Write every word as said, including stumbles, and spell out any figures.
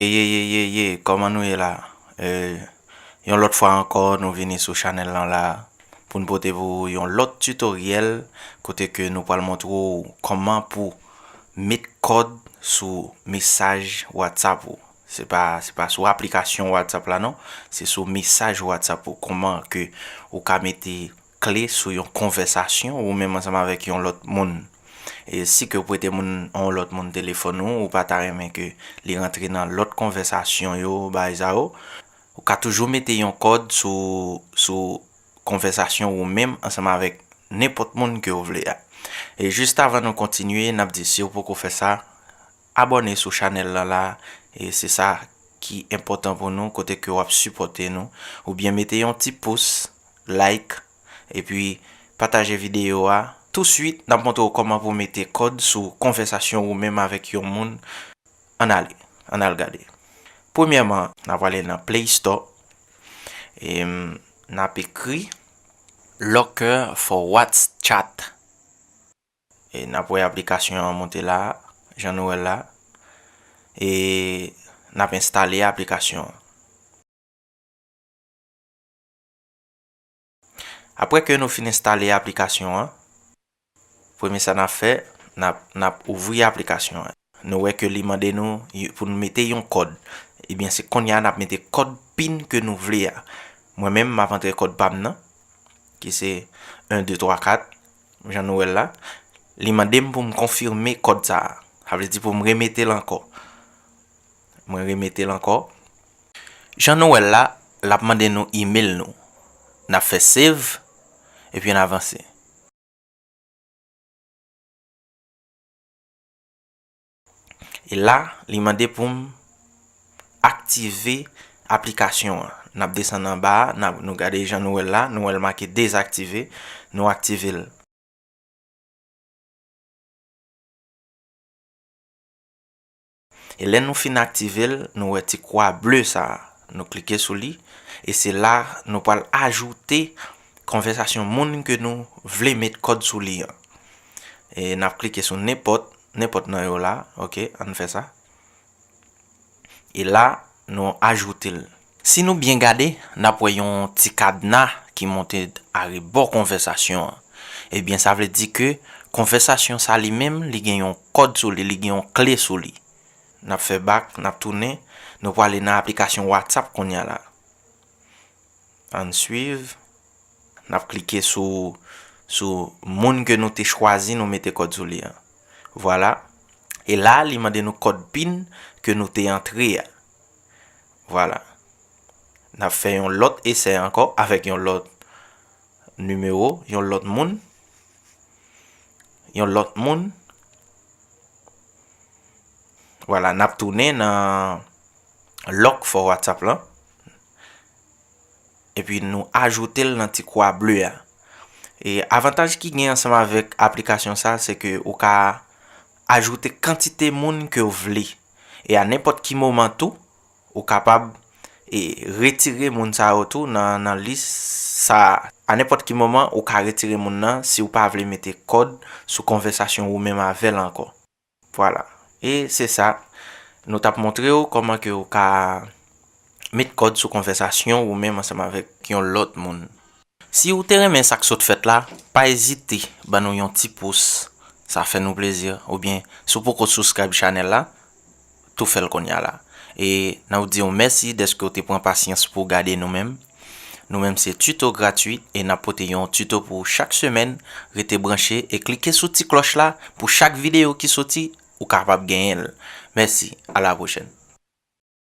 Ye, ye, ye, ye, ye, kòman nou ye la? E, yon lòt fwa ankò, nou vini sou chanèl lan la pou n pote pou ou yon lòt titoryèl kote ke nou pral montre w kòman pou met kòd sou mesaj WhatsApp ou. Se pa, se pa sou aplikasyon WhatsApp la non, se sou mesaj WhatsApp ou. Kòman ke ou ka mete kle sou yon konvèsasyon ou menm ansanm avèk yon lòt moun. E si ke w prete moun, yon lòt moun telefòn ou, ou pa ta renmen ke li rantre nan lòt konvèsasyon yo, bagay sa yo, ou ka toujou mete yon kòd sou, sou konvèsasyon ou menm ansanm avèk nenpòt moun ke w vle a. E jis avan nou kontinye, n ap di si w poko fè sa, abòne sou chanèl lan la, e se sa ki enpòtan pou nou, kote ke w ap sipòte nou, oubyen mete yon ti pous, like, epi pataje videyo a. Touswit, n ap montre w kòman pou w mete kòd sou konvèsasyon ou menm avèk yon moun. Ann ale, ann al gade. Premyèman, n ap ale nan Play Store, e n ap ekri Locker for WhatsChat. E n ap wè aplikasyon an monte la, jan nou wè l la. E n ap enstale aplikasyon an. Apre ke nou fin enstale aplikasyon an, premye sa n ap fè, n ap, n ap ouvri aplikasyon an. Nou wè ke li mande nou y-, pou n mete yon kòd. Ebyen, se kounye a n ap mete kòd pin ke nou vle a. Mwen menm, m ap antre kòd pa m nan, ki se en, de, twa, kat, jan nou wè l la. Li mande m pou m konfime kòd sa a. Sa vle di pou m remete l ankò. Mwen remete l ankò. Jan nou wè l la, l ap mande nou email nou. N ap fè save, epi n avanse. E la, li mande pou m aktive aplikasyon an. N ap desann anba a, n ap, nou gade jan nou wè l la, nou wè l make dezaktive, nou aktive l. E lè nou fin aktive l, nou wè ti kwa ble sa a. Nou klike sou li, e se la nou pral ajoute konvèsasyon moun ke nou vle met kòd sou li an. E n ap klike sou nenpòt, nenpòt nan yo la, oke, ann fè sa. E la, nou ajoute l. Si nou byen gade, n ap wè yon ti kadna ki monte arebò konvèsasyon an. Ebyen, sa vle di ke konvèsasyon sa li menm, li gen yon kòd sou li, li gen yon kle sou li. N ap fè bak, n ap tounen, nou prale nan aplikasyon WhatsApp kounye a la. Ann swiv. N ap klike sou, sou moun ke nou te chwazi, nou mete kòd sou li an. Vwala. E la, li mande nou kòd pin ke nou te antre a. Vwala. N ap fè yon lòt esè ankò avèk yon lòt nimewo, yon lòt moun. Yon lòt moun. Vwala, n ap tounen nan Locker for WhatsApp lan. Epi nou ajoute l nan ti kwa ble a. E avantaj ki gen ansanm avèk aplikasyon sa, se ke ou ka ajoute kantite moun ke w vle. E a nenpòt ki moman tou, ou kapab, e, retire moun sa yo tou nan, nan lis sa a. A nenpòt ki moman, ou ka retire moun nan si w pa vle mete kòd sou konvèsasyon ou menm avè l ankò. Vwala. E se sa, nou t ap montre w kòman ke w ka met kòd sou konvèsasyon ou menm ansanm avèk yon lòt moun. Si w te renmen sa k sot fèt la, pa ezite ban nou yon ti pous, sa fè nou plezi, oubyen si w poko subscribe chanèl la, tou fè l kounye a la. E n ap di w mèsi dèske w te pran pasyans pou w gade nou menm. Nou menm se Tuto Gratuit e n ap pote yon tuto pou ou chak semèn. Rete branche e klike sou ti klòch la pou chak videyo ki soti, ou kapab genyen l. Mèsi, a la pwochèn.